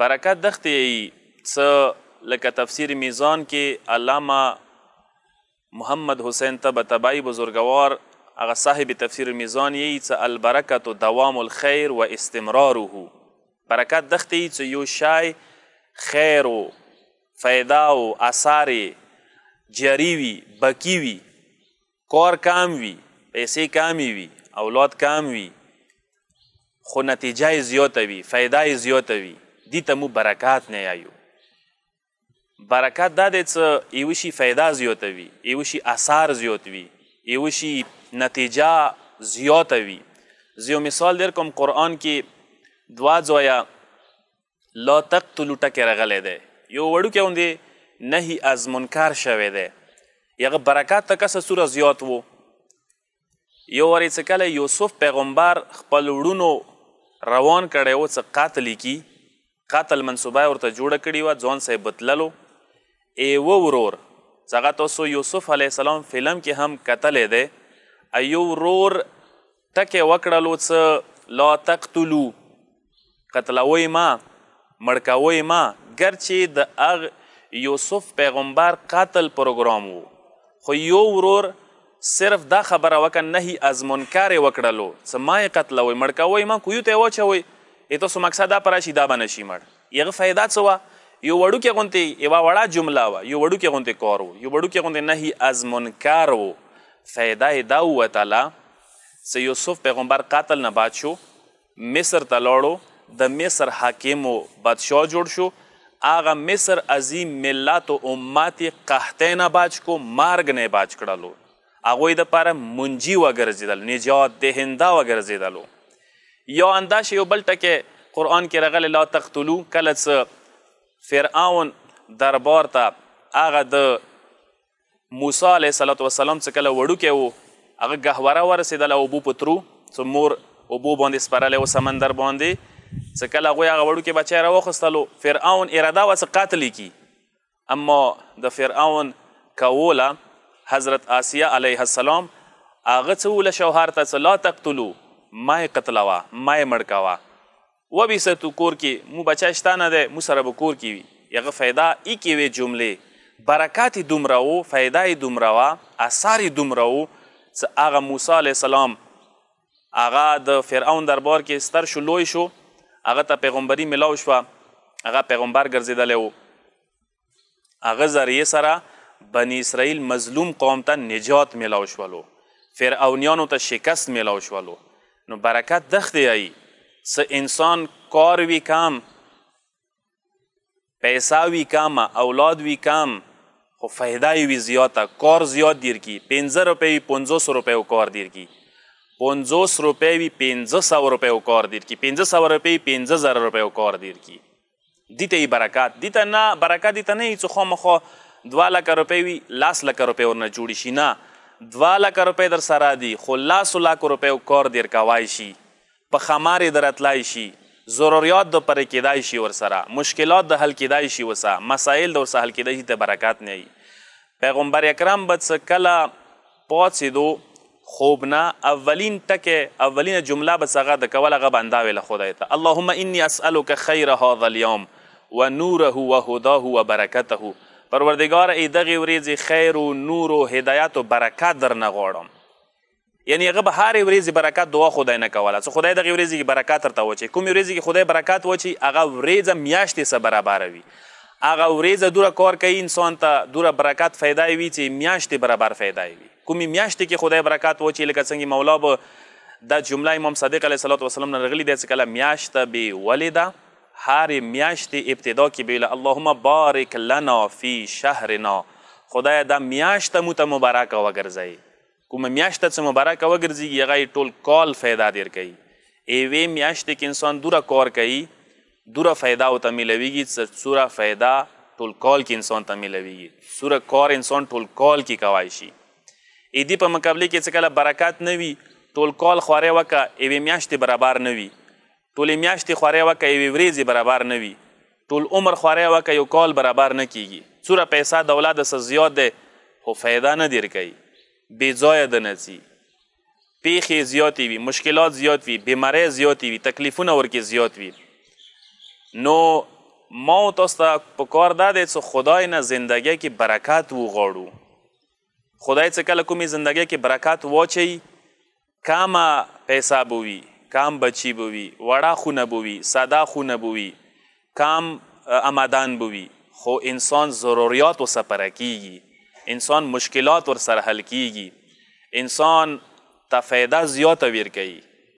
برکت دښتې څه لکه تفسیر میزان کې علامه محمد حسین طبطبایی بزرګوار هغه صاحب تفسیر میزان یې څه البرکت دوام الخیر و استمراره. برکت دښتې څه یو شی خیر و فایده او اثار جاری وي، بکی وي، کار کم وي، پیسې کمې وي، اولاد کم وي، خو نتیجه یې زیاته وي، فایده یې زیاته وي، دې ته مو برکت نه یایو. برکت دا دی چې یو شي فایده زیاته وي، یو شي اثر زیات وي، یو شي نتیجه زیاته وي. زه یو مثال در کوم، قرآن کې دوا ځایه لا تقتلو ټکی راغلی دی، یو وړوکی غوندې نهي از منکر شوی دی، هغه برکت ته کسه څومره زیات و. یو وارې چې کله یوسف پیغمبر خپل وړونو روان کړی و څه قتل یې کي، قتل منصوبه یې ورته جوړه کړې وه، ځان سره یې بتللو. یوه ورور چې هغه تاسو یوسف علیه السلام فلم کې هم کتلی دی، یو ورور ټکی وکړلو څه لا تقتلو، قتلوئ ما، مړ کوئ ما. ګرچې د هغه یوسف پیغمبر قتل پروګرام و، خو یو ورور صرف دا خبره وکړه، نهي از منکر یې وکړلو څه ما یې قتلوئ، مړ کوئ ما، کویو ته یې واچوئ، تاسو مقصد دا پر راشي دا به نه شي مړ. هغه فایده څه وه؟ یو وړوکی غوندې یوه وړه جمله وه، یو وړوکی غوندې کار و، یو وړوکی غوندې نهي از منکر و. فایده یې دا ووتله چې یوسف پیغمبر قتل نه باد شو، مصر ته لاړو، د مصر حاکم و بادشاه جوړ شو، هغه مصر عظیم ملت و امت یې قحطۍ نه بچ کو، مرګ نه یې بچ کړلو، هغوی دپاره منجي وګرځېدل، نجات دهنده وګرځېدلو. یا همداسې یو بل ټکی قرآن کې راغلی لا تقتلو، کله چې فرعون دربار ته هغه د موسی علیه الصلاة والسلام چې کله وړوکی و، هغه ګهواره ورسېدله اوبو په ترو، چې مور اوبو باندې سپرلی و سمندر باندې، چې کله هغوی هغه وړوکی بچی راوخیستلو، فرعون اراده وه چې قتل یې کړي، اما د فرعون کوله حضرت آسیه علیه السلام هغه څه وویله شوهر ته چې لا تقتلو، ما یې قتلوه، ما یې مړ کوه، وبې ساتو کور کې، مو بچی شته نه دی، مو سره به کور کې وي. هغه فایده ایکې وې جملې، برکات یې دومره و، فایده یې دومره وه، اثر یې دومره و چې هغه موسی علیه السلام هغه د فرعون دربار کې ستر شو، لوی شو، هغه ته پیغمبري ملاو شوه، هغه پیغمبر ګرځېدلی و. هغه ذریعې سره بني اسرائیل مظلوم قوم ته نجات ملاو شولو، فرعونیانو ته شکست ملاو شولو. نو برکت دښتې یایي څه انسان کار وي کم، پیسه وي کمه، اولاد وي کم، خو فایده یې وي زیاته، کار زیات دیر کی، 5 روپۍ وي 50 روپیو کار دیر کی، 50 روپۍ وي 500 روپیو کار دیر کی، 500 روپۍ 5000 روپیو کار دیر کی. دې ته یې برکت، دې ته نه برکت، دې ته نه یې چې خامخا 2 لکه روپۍ وي 10 لکه روپۍ ورنه جوړې شي، نه، 2 لکه روپۍ در سره دي خو 10 لکه روپیو کار دیر کوای شي، په خمار یې درتلای شي، ضروریات د پرې کېدای شي ورسره، مشکلات د حل کېدای شي ورسره، مسایل د ورسره حل کېدای شي، ته برکت نه وي. پیغمبر اکرم به څه کله پاڅېدو خوب نه، اولین ټکی، اولینه جمله به څه هغه د کوله، هغه به همدا ویله خدای ته، اللهم انی اسألک خیر هذا اليوم ونوره وهداه وبرکته. پروردګار ای دغې ورځې خیر و نور و هدایت و برکت درنه غواړم. یعنی هغه به هرې ورځې برکت دعا خدای نه کوله چې خدای دغې ورځې کې برکت درته واچوي. کومې ورځې کې خدای برکت واچوي هغه ورځ میاشتې سره برابره وي، هغه ورځ دوره کار کوي انسان ته، دوره برکت فایده وي چې میاشتې برابر فایده وي. کومې میاشتې کې خدای برکت واچوي، لکه څنګه مولا به دا جمله امام صادق علیه الصلاة والسلام نه راغلي دی چې کله میاشته بې ولیده، هرې میاشتې ابتدا کې به ویله اللهم بارک لنا فی شهرنا، خدای دا میاشته مو ته مبارکه وګرځوي. کومه میاشته چې مبارکه وګرځېږي هغه یې ټول کال فایده ډېر کوي. یوې میاشتې کې انسان دوره کار کوي، دوره فایده ورته میلاویږي چې څومره فایده ټول کال کې انسان ته میلاویږي، څومره کار انسان ټول کال کې کوای شي. دې په مقابلې کې چې کله برکت نه وي، ټول کال خوارې وکړه یوې میاشتې برابر نه وي، ټولې میاشتې خوارې وکړه یوې ورځې برابر نه وي، ټول عمر خوارې وکړه یو کال برابر نه کیږي. څومره پیسه دولت څه زیات دی خو فایده نه ډېر کوي، بې ځایه د نه ځي، پیښې زیاتې وي، مشکلات زیات وي، بیمارۍ زیاتې وي، تکلیفونه ورکې زیات وي. نو ما او تاسو ته پکار دا دی چې خدای نه زندګۍ کې برکت وغواړو. خدای چې کله کومې زندګۍ کې برکت واچوي، کمه پیسه به وي، کم بچي به وي، وړه خونه به وي، ساده خونه به وي، کم امدن به وي، خو انسان ضروریات ورسره پوره کیږي، انسان مشکلات ورسره حل کیږي، انسان ته فایده زیاته ورکوي.